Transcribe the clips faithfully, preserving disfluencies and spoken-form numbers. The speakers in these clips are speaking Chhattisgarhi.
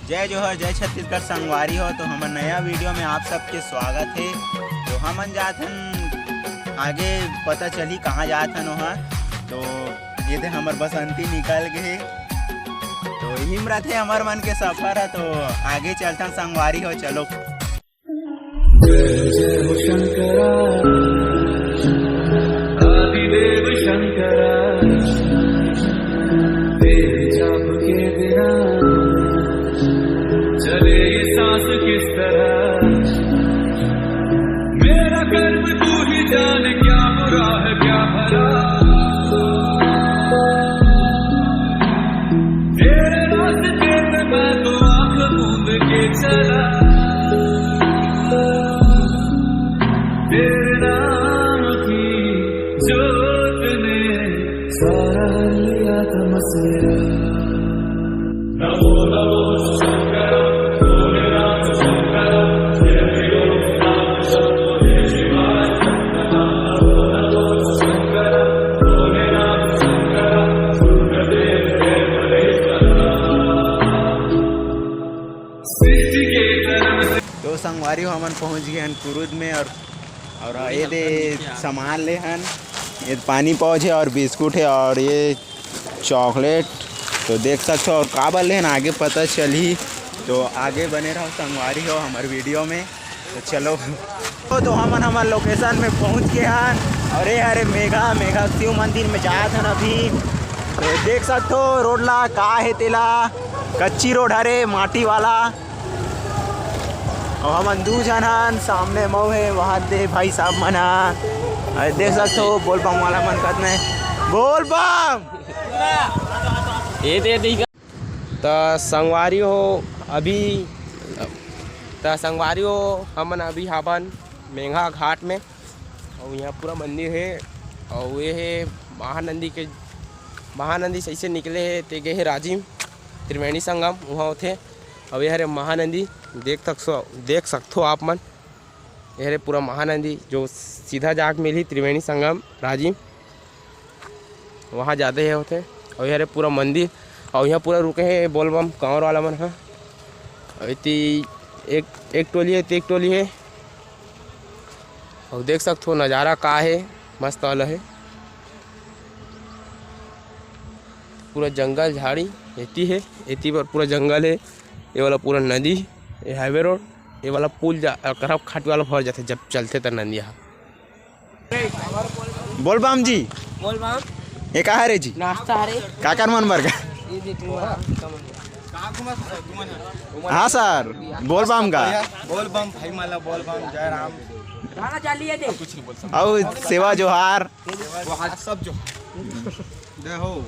जय जोहार, जय छत्तीसगढ़ संगवारी हो। तो हमर नया वीडियो में आप सबके स्वागत हे। तो हमन जात हन, आगे पता चली कहाँ जात हन ओहा। तो ये दे हमर बसंती निकल गे हे। तो इही में रथे हमर मन के सफर ह। तो आगे चलथन संगवारी हो, चलो। जय जय हो शंकरा, आदिदेव शंकरा, तेरे जाप के बिना चले ये सांस किस तरह। मेरा कर्म तू ही जाने, क्या बुरा है क्या भला। तेरे रास्ते पे मैं तो आंख मूंद के चला। तेरे नाम की जोत ने सारा हर लिया था मसला। नमो नमो शंकर, भोलेनाथ शंकर, जय हरि ओम नाथ शंभो जय शिवाय। नमो नमो शंकर, भोलेनाथ शंकर, गुरुदेव जय महेश्वर। सृष्टि के जन्म से तो संगवारी हो, हमन पहुंच गए हैं कुरुद में और, और ये दे सामान ले हन। ये पानी पाउच है और बिस्कुट है और ये चॉकलेट। तो देख सकते हो और काबर लेहन आगे पता चलही। तो आगे बने रहो संगवारी हो हमारे वीडियो में। तो चलो, तो, तो हमन हमारे लोकेशन में पहुंच गए हन। और ये हरे मेघा, मेघा शिव मंदिर में जात हन अभी। तो देख सकते हो रोड ला का है तेला, कच्ची रोड हरे माटी वाला। और हमन दू झन हन, सामने मऊ है, वहाँ दे भाई साहब मन ह। अरे देख सकते हो बोल बम वाला मन कहत में बोल बम। ये दे दी। त संगवारी हो अभी, त संगवारी हो हमन अभी हावन मेघा घाट में। और यहाँ पूरा मंदिर है। और ये है महानंदी के, महानंदी से ऐसे निकले है ते गए है राजिम त्रिवेणी संगम वहाँ होते। और ये हरे महानंदी देख सकसो, देख सकथो आप मन। ये हरे पूरा महानंदी जो सीधा जाके मिलही त्रिवेणी संगम राजिम, वहाँ जाते हे होते। और ये हरे पूरा मंदिर। और यहाँ पूरा रुके हैं बोलबम कांवर वाला मन ह। और इति एक, एक टोली है, इति एक टोली है। और देख सकथो नज़ारा का है, मस्त वाला है। पूरा जंगल झाड़ी एती है, एती पर पूरा जंगल है। ये वाला पूरा नदी, ये हाईवे रोड, ये वाला पुल जा, करब खाटी वाला भर जाते जब चलते त नदिया। बोल बम जी। बोल बम। ये का हरे जी? नाश्ता हरे। काकर मन बर का? ये देख लो, आराम से कम हो जाए। हाँ सर, बोल बम का। बोल बम भाई माला, बोल बम, जय राम। गाना चालू है दे। कुछ नहीं बोल सकता। और सेवा जोहार। वो हाथ सब जो दे हो।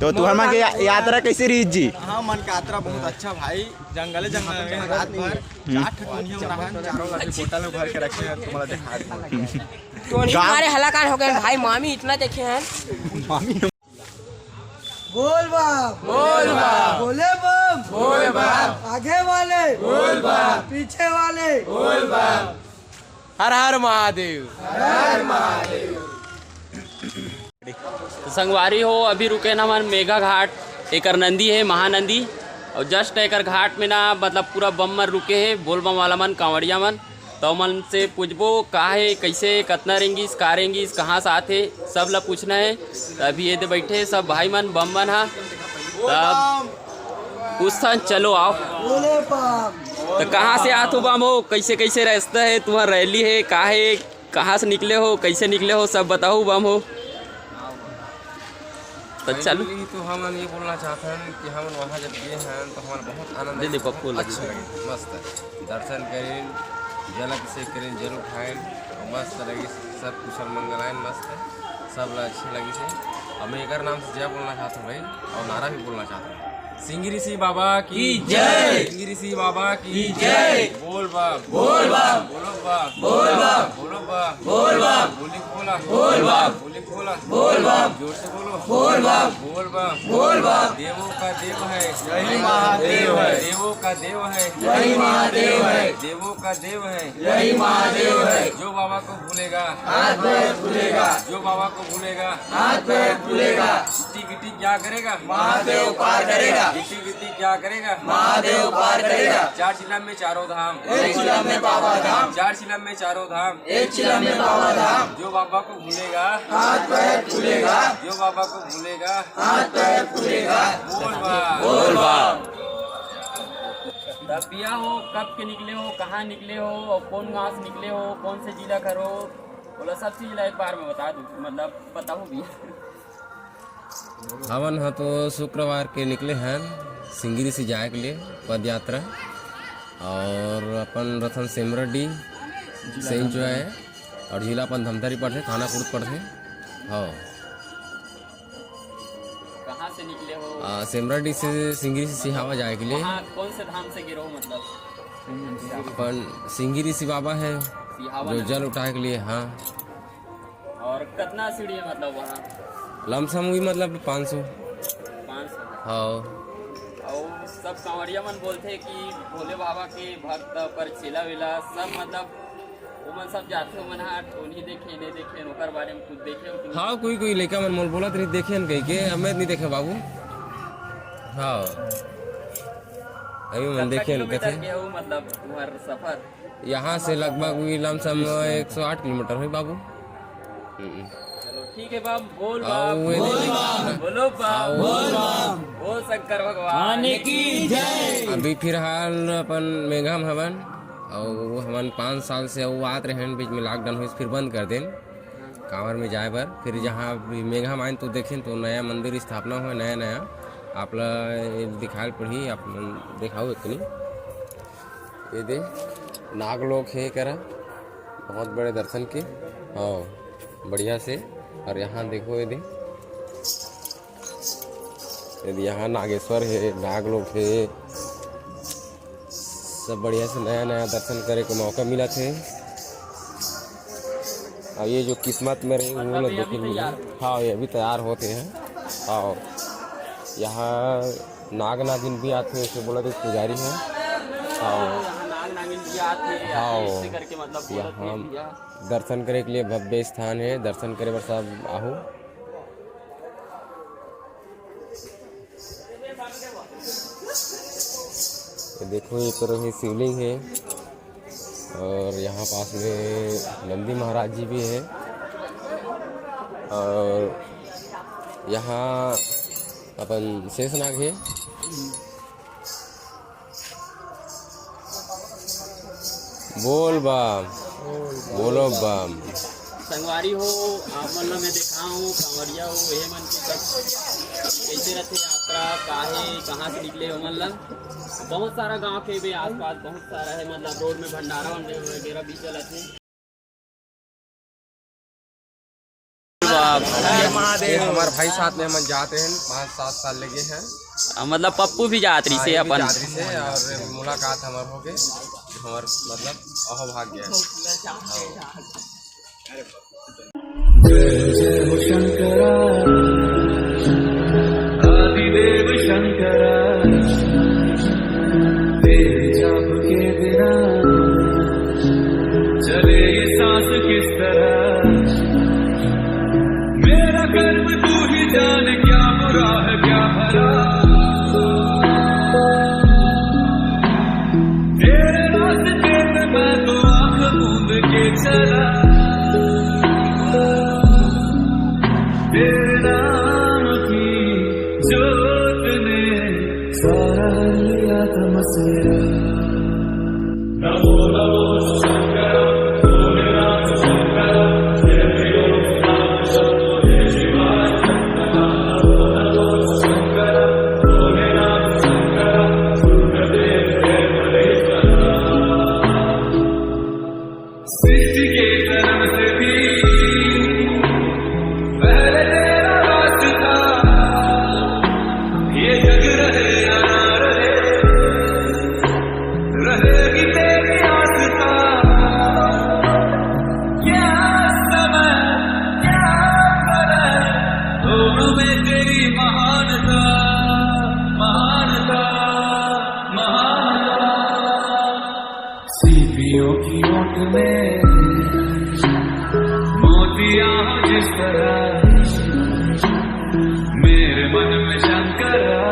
तो तुहर मन के या-, यात्रा कैसे रही जी? हाँ, मन के यात्रा बहुत अच्छा भाई। जंगले जंगल में रात भर चार ठो टुनिया में रहन, चारों लगे बोतल में भर के रखे हैं, तुम्हारा दिखा दूँ। टोनी गाँव हमारे हलाकान हो गए भाई, मामी इतना देखे हैं। बोल बम। बोल बम। बोले बम। बोल बम। आगे वाले। बोल बम। पीछे वाले। बोल बम। हर हर महादेव। तो संगवारी हो, अभी रुके ना मन मेघा घाट, एकर नंदी है महानंदी। और जस्ट एकर घाट में ना मतलब पूरा बम मन रुके है, बोल बम वाला मन, कांवड़िया मन। तो मन से पूछबो का है, कैसे, कतना रेंगिस, का रेंगिस, कहाँ से आथे, सब ला पूछना है। तो अभी ये दे बैठे सब भाई मन, बम मन हा। तब पूछथन, चलो आओ। बोले बम। तो कहाँ से आत हो बम हो, कैसे कैसे रास्ता है तुम्हारा, रैली है, का है, कहाँ से निकले हो, कैसे निकले हो, सब बताओ बम हो। तो चलो। Finally तो हम ये बोलना चाहते हैं कि हम वहाँ जब गए हैं तो हमारा बहुत आनंद दे दे आया, पप्पू बहुत लगे। अच्छा लगे, मस्त है। दर्शन करें, जल अभिषेक करें, जल उठाएं, और मस्त लगी, सब कुशल मंगल आए, मस्त है, सब ला अच्छे लगी से। अब मैं एकर नाम से जय बोलना चाहता हूँ भाई, और नारा भी बोलना चाहता हूँ। सिंगरी सिंह बाबा की की जय। सिंगरी सिंह बाबा की की जय। बोल बम। बोल बम। बोलो बम। बोल बम। बोलो बम। बोल बम। बोली बोला। बोल बम। बोली बोला। बोल बम। जोर से बोलो। बोल बम। बोल बम। बोल बम। देवों का देव है। यही महादेव है। देवों का देव है। यही महादेव है। देवों का देव है। यही महादेव है। जो बाबा को भूलेगा। हाथ पैर फूलेगा। जो बाबा को भूलेगा। हाथ पैर फूलेगा। गिट्टी गिट्टी क्या करेगा? महादेव पार करेगा। गिट्टी गिट्टी क्या करेगा? महादेव पार करेगा। चार चिलम में चारों धाम। एक चिलम में बाबा धाम। चार चिलम में चारों धाम। एक चिलम में बाबा धाम। जो बाबा को भूलेगा, हाथ पैर फूलेगा। जो बाबा को भूलेगा, हाथ पैर फूलेगा। बोल बम। बोल बम। तब भैया हो, कब के निकले हो, कहाँ निकले हो और कौन गांव से निकले हो, कौन से जिला कर हो, बोला सब चीज ला एक बार में बता दो, मतलब बताओ भैया। हमन ह तो शुक्रवार के निकले हन सिंगरी से जाए के लिए पद यात्रा, और अपन रथन सेमरडी से enjoy है, और जिला अपन धमतरी पड़थे, थाना कुर्द पड़थे। हाँ। कहाँ से निकले हो? आ, सेमरडी से सिंगरी से सिहावा जाए के लिए। वहाँ कौन से धाम से गिरो मतलब? अपन सिंगरी से बाबा है सिहावा जो ना? जल उठाए के लिए। हाँ। और कितना सीढ़ी है मतलब वहाँ? लमसम हुई मतलब पाँच सौ। पाँच सौ। हाँ। और सब कांवरिया मन बोलथे कि भोले बाबा के भक्त पर चेला वेला सब मतलब ओमन सब जाथे, ओमन हा टोनी देखे, नहीं देखे, ओकर बारे में कुछ देखे हो कि नहीं? हाँ, कोई कोई लइका मन मोल बोलत रही देखे हन कह के, हमें नहीं देखे बाबू। हाँ। अभी मन कितना देखे हन किलोमीटर कथे। के हो मतलब तुम्हार सफर? यहाँ से लगभग भी लमसम एक सौ आठ किलोमीटर होई बाबू। हम्म। चलो ठीक है बाबू, बोल आओ, बाबू। ये बोल देखो। बाबू। बोलो बाबू। आओ। बोल बाबू। बोल शंकर भगवान की जय। अभी फिलहाल अपन मेघा में हवन, और वो हमन पाँच साल से वो आत रहन, बीच में lockdown होइस, फिर बंद कर देन कांवर में जाए बर। फिर जहाँ भी मेघा में आइन तो देखेन तो नया मंदिर स्थापना हुआ, नया नया। आप ला ये दिखाल पड़ी, आप मन दिखाओ इतनी। ये दे, नाग लोक हे करा, बहुत बड़े दर्शन के। हाँ, बढ़िया से। और यहाँ देखो, ये दे, ये दे, यहाँ नागेश्वर हे, नाग लोक हे। सब बढ़िया से नया नया दर्शन करे के मौका मिलत हे। और ये जो किस्मत में रही, वो मतलब ना अभी, देखे अभी मिले। तैयार हो। हाँ, ये अभी तैयार होते हैं। और यहाँ नाग नागिन भी आथे, ऐसे बोला तो पुजारी है। हाँ। यहाँ नाग नागिन भी आथे, हाँ। ऐसे करके मतलब बोलत यहाँ हे भैया। दर्शन करे के लिए भव्य स्थान है, दर्शन करे बर सब आहू। ये देखो, ये तरफ ही शिवलिंग है और यहाँ पास में नंदी महाराज जी भी है और यहाँ अपन शेषनाग है। बोल बम, बोलो बम। संगवारी हो, आप मन ला मैं देखाहूँ, कांवरिया हो, ये मन के सब कैसे रहथे यात्रा, काहे, कहाँ से निकले हो मन ला। बहुत सारा गांव के भी आसपास बहुत सारा है, मतलब रोड में भंडारा वगैरह भी चलत है। बाप। ये हमारे भाई साथ में हमन जाते हैं, पाँच सात साल लगे हैं। आ, मतलब पप्पू भी जात रही हाँ, से ये भी अपन। जात रही से और मुलाकात हमार हो गए, हमार मतलब अहो भाग्य है। जय जय हो शंकरा, आदिदेव शंकरा, तेरे जाप के बिना चले ये सांस किस तरह। मेरा कर्म तू ही जाने, क्या बुरा है क्या भला। तेरे रास्ते पे मैं तो आंख मूंद के चला। तेरे नाम की जोत ने सारा हर लिया था मसेरा। सृष्टि के जन्म से भी पहले तेरा वास्ता, ये जग रहे या ना रहे, रहेगी तेरी आस्था। क्या समय, क्या समय, दोनों में तेरी महानता, महानता, महानता। सीपियों की ओट में मोतिया हो जिस तरह, मेरे मन में शंकरा,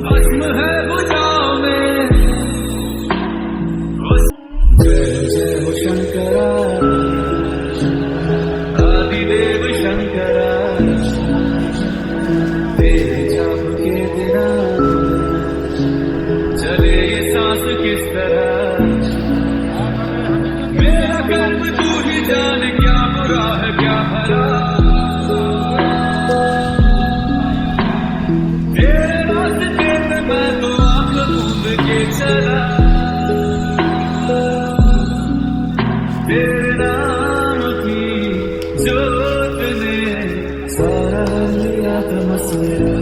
भस्म है भुजाओं में। जय जय हो शंकरा, आदिदेव शंकरा, तेरे जाप के बिना चले ये सांस किस तरह। मेरा कर्म तू ही जाने, क्या बुरा है क्या भला। तेरे रास्ते पे मैं तो आंख मूंद के चला। तेरे नाम की जोत ने सारा लिया तमसेरा।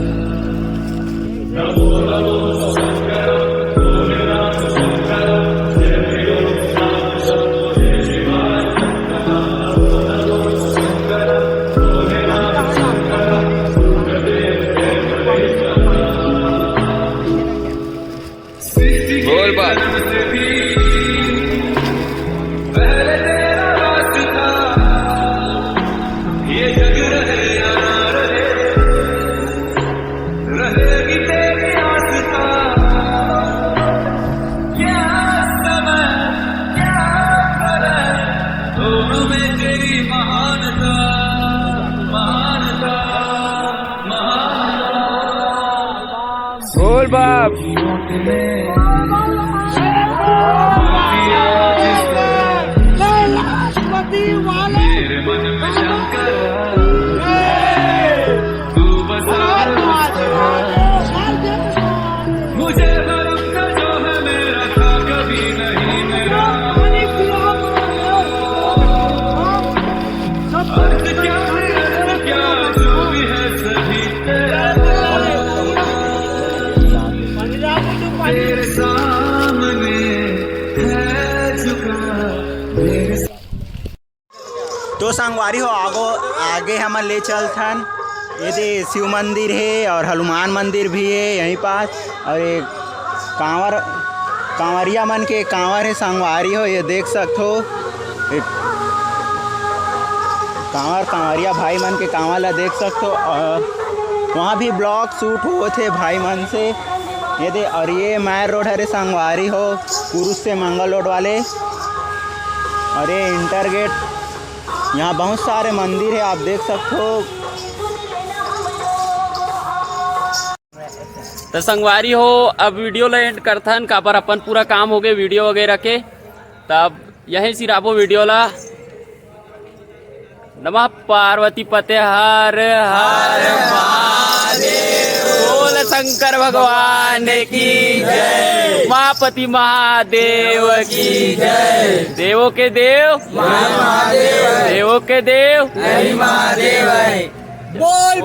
बोल बाबा। बोल बाप। तो संगवारी हो, आगो, आगे हमन ले चलथन। ये दे शिव मंदिर हे और हनुमान मंदिर भी हे यहीं पास। और ये कांवर, कांवरिया मन के कांवर हे संगवारी हो, ये देख सकथो। ये कांवर, कांवरिया भाई मन के कांवर ला देख सकथो। और वहाँ भी vlog shoot होत हे भाई मन से। ये दे, और ये मैर रोड हरे संगवारी हो, कुरुस से मंगल रोड वाले। और ये इंटर गेट, यहाँ बहुत सारे मंदिर हे, आप देख सकथो। तो संगवारी हो, अब video ला end करथन, काबर अपन पूरा काम हो गए video वगैरह के। तब यहीं सिराबो video ला। नमः पार्वती पते हर हर महादेव। बोल शंकर भगवान की जय, उमापति महादेव की जय। देवों के देव, महादेव है। देवों के देव, नहीं महादेव है। बोल